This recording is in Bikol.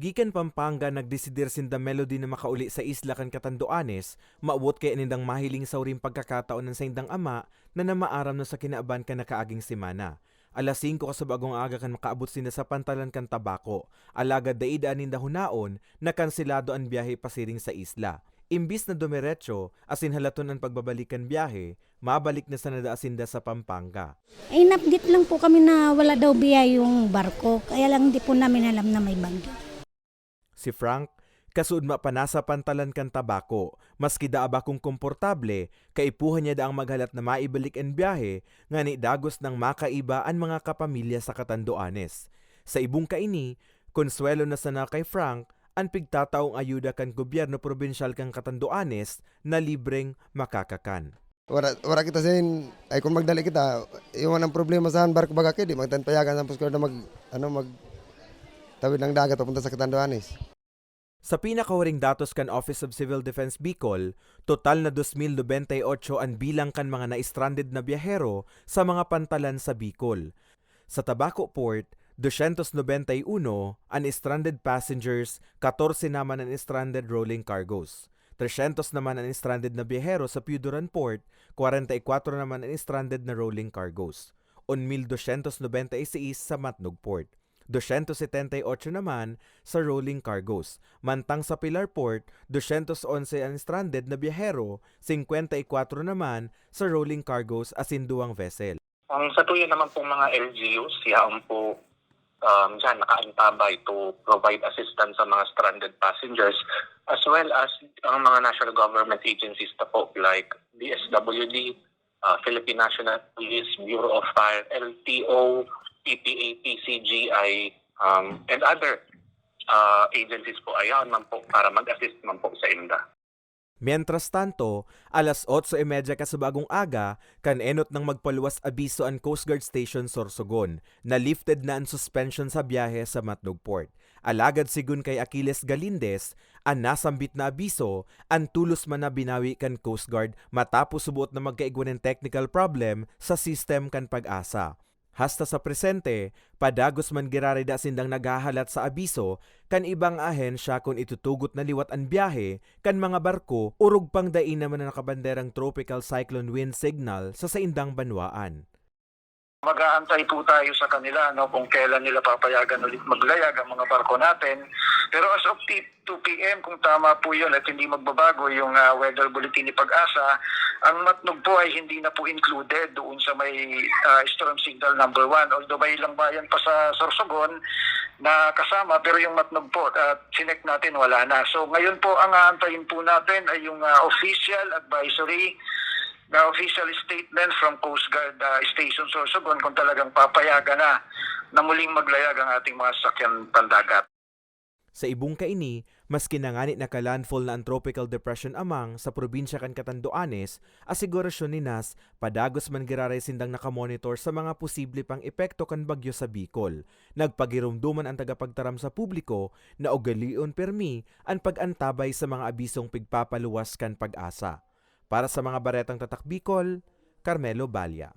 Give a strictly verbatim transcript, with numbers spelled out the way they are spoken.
Gikan Pampanga, nagdesidir sinda Melody na makauli sa isla kan Catanduanes, mawot kaya nindang mahiling sa huring pagkakataon an saindang ama na namaaram na sa kinaban kan nakaaging semana. Alas singko kasubago ang aga kan makaabot sinda sa pantalan kan Tabaco, alagad dai daa ninda hunaon na kanselado an biyahe pasiring sa isla. Imbis na dumiretso asin halaton an pagbabalik kan biyahe, mabalik na sana daa sinda sa Pampanga. Inapdit lang po kami na wala daw biya yung barko, kaya lang hindi po namin alam na may bagyo. Si Frank, kasuodma pa nasa pantalan kan Tabaco, maski daa bakong komportable, kaipuhan niya daang maghalat na maibalik an biyahe, ngani dagos nang makaiba an mga kapamilya sa Catanduanes. Sa ibong kaini, konswelo na sana kay Frank an pigtataong ayuda kan gobyerno probinsyal kan Catanduanes na libreng makakakan. Wara, wara kita sain, ay kun magdali kita, iwan ang problema sa barko baga ki, di magtan payagan sa Coast Guard na mag, ano, mag tawid ng dagat papunta sa Catanduanes. Sa pinakahuring datos kan Office of Civil Defense Bicol, total na dos mil nobenta y ocho an bilang kan mga na-stranded na biyahero sa mga pantalan sa Bicol. Sa Tabaco Port, dosyentos nobenta y uno an stranded passengers, katorse naman an stranded rolling cargos. Tresyentos naman an stranded na biyahero sa Piyuduran Port, kwarenta y kwatro naman an stranded na rolling cargos. Un mil dosyentos nobenta y seis sa Matnog Port. Dosyentos setenta y ocho naman sa rolling cargos. Mantang sa Pilar Port, dosyentos onse an stranded na biyahero, singkwenta y kwatro naman sa rolling cargos asin duwang vessel. Ang satuya naman pong mga L G Us, yaon po um, dyan, nakaantabay to provide assistance sa mga stranded passengers as well as ang mga national government agencies na po like D S W D, uh, Philippine National Police, Bureau of Fire, L T O, P P A, P C G I, um, and other uh, agencies po ayaon man po para mag-assist man po sa inda. Mientras tanto, alas otso y media kasubagong aga, kan enot nang magpaluwas abiso an Coast Guard Station Sorsogon na lifted na an suspension sa biyahe sa Matnog Port. Alagad sigon kay Achilles Galindez, an nasambit na abiso, an tolos man na binawi kan Coast Guard matapos suboot na magkaigwa nin technical problem sa system kan PAGASA. Hasta sa presente, padagos man giraray da sindang naghahalat sa abiso kan ibang ahensya kun itutugot na liwat an biyahe kan mga barko orog pang dai naman na nakabanderang tropical cyclone wind signal sa saindang banwaan. Mag-aantay po tayo sa kanila, no, kung kailan nila papayagan ulit maglayag ang mga barko natin. Pero as of t- two p.m., kung tama po yun at hindi magbabago yung ah, weather bulletin ni PAGASA, ang Matnog po ay hindi na po included doon sa may ah, storm signal number one. Although may Langbayan pa sa Sorsogon na kasama, pero yung Matnog po, at sinek natin, wala na. So ngayon po, ang aantayin po natin ay yung ah, official advisory na official statement from Coast Guard ah, Station Sorsogon kung talagang papayagan na na muling maglayag ang ating mga sasakyan pandagat. Sa ibong kaini, maski na ngani naka-landfall na an Tropical Depression Amang sa probinsya kan Catanduanes, asigurasyon ni nas, padagos man giraray sindang nakamonitor sa mga posible pang epekto kan bagyo sa Bicol. Nagpagiromdoman an tagapagtaram sa publiko na ugalion permi an pag-antabay sa mga abisong pigpapaluwas kan PAGASA. Para sa mga Baretang Tatak Bicol, Carmelo Balla.